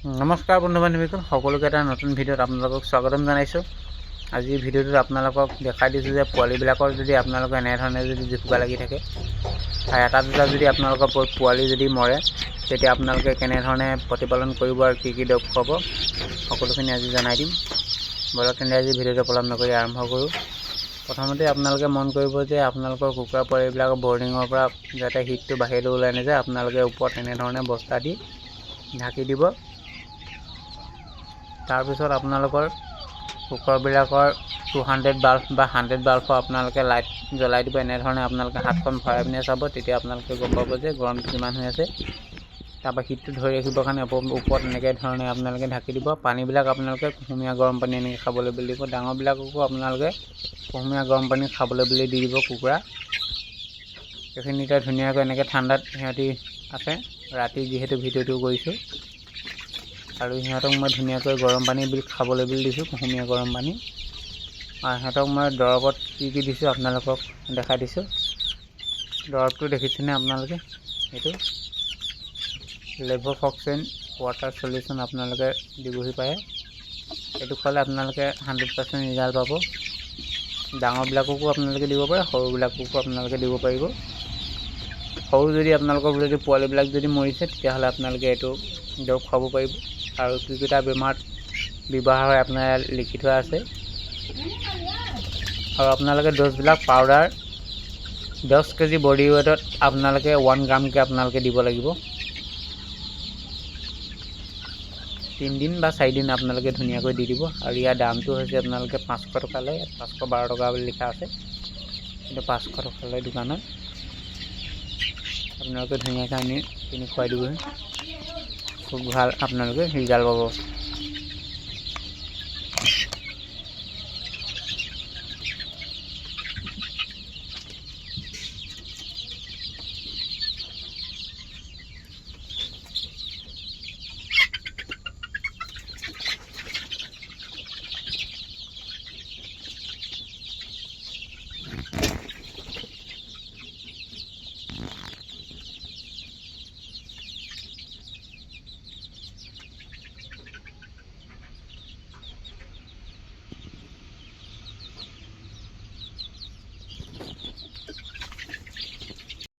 নমস্কাৰ বন্ধু বান্ধৱীসকল, সকলোকে এটা নতুন ভিডিঅ'ত আপোনালোকক স্বাগতম জনাইছোঁ। আজিৰ ভিডিঅ'টোত আপোনালোকক দেখাই দিছোঁ যে পোৱালিবিলাকৰ যদি আপোনালোকৰ এনেধৰণে যদি জুপুকা লাগি থাকে আৰু এটা দুটা যদি আপোনালোকৰ পোৱালি যদি মৰে, তেতিয়া আপোনালোকে কেনেধৰণে প্ৰতিপালন কৰিব আৰু কি কি দৰৱ খুৱাব, সকলোখিনি আজি জনাই দিম। বলক তেন্তে, আজি ভিডিঅ'টো পলম নকৰি আৰম্ভ কৰোঁ। প্ৰথমতে আপোনালোকে মন কৰিব যে আপোনালোকৰ কুকুৰা পোৱালিবিলাকৰ বৰ্ডিঙৰ পৰা যাতে হিটটো বাহিৰলৈ ওলাই নাযায়, আপোনালোকে ওপৰত এনেধৰণে বস্তা দি ঢাকি দিব। তাৰপিছত আপোনালোকৰ কুকুৰাবিলাকৰ 200 বাল্ব বা 100 বাল্বৰ আপোনালোকে লাইট জ্বলাই দিব। এনেধৰণে আপোনালোকে হাতখন ভৰাই পিনে চাব, তেতিয়া আপোনালোকে গম পাব যে গৰমটো কিমান হৈ আছে। তাৰপৰা হিটটো ধৰি ৰাখিবৰ কাৰণে ওপৰত এনেকৈ ধৰণে আপোনালোকে ঢাকি দিব। পানীবিলাক আপোনালোকে কুহুমীয়া গৰম পানী এনেকৈ খাবলৈ বুলি দিব। ডাঙৰবিলাককো আপোনালোকে কুহুমীয়া গৰম পানী খাবলৈ বুলি দি দিব। কুকুৰা এইখিনি এতিয়া ধুনীয়াকৈ এনেকৈ ঠাণ্ডাত সিহঁতি আছে। ৰাতি যিহেতু ভিডিঅ'টো কৰিছোঁ আৰু সিহঁতক মই ধুনীয়াকৈ গৰম পানী বুলি খাবলৈ বুলি দিছোঁ, কুহুমীয়া গৰম পানী। আৰু সিহঁতক মই দৰৱত কি কি দিছোঁ, আপোনালোকক দেখাই দিছোঁ। দৰৱটো দেখিছেনে আপোনালোকে? এইটো লেভ'ফ্লক্সাচিন ৱাটাৰ চলিউশ্যন আপোনালোকে দিবহি পাৰে। এইটো খোৱালে আপোনালোকে 100% ৰিজাল্ট পাব। ডাঙৰবিলাককো আপোনালোকে দিব পাৰে, সৰুবিলাককো আপোনালোকে দিব পাৰিব। সৰু যদি আপোনালোকৰ যদি পোৱালিবিলাক যদি মৰিছে, তেতিয়াহ'লে আপোনালোকে এইটো দৰৱ খুৱাব পাৰিব। আৰু কি কেইটা বেমাৰত ব্যৱহাৰ হয়, আপোনাৰ লিখি থোৱা আছে। আৰু আপোনালোকে ড'জবিলাক পাউডাৰ 10 কেজি বডি ৱেটত আপোনালোকে 1 গ্ৰামকৈ আপোনালোকে দিব লাগিব। 3 দিন বা 4 দিন আপোনালোকে ধুনীয়াকৈ দি দিব। আৰু ইয়াৰ দামটো হৈছে আপোনালোকে 500 টকা লয়। ইয়াত 512 টকা বুলি লিখা আছে, কিন্তু 500 টকা লয় দোকানত। আপোনালোকে ধুনীয়াকৈ আনি কিনি খুৱাই দিবহি, খুব ভাল আপোনালোকে ৰিজাল্ট পাব।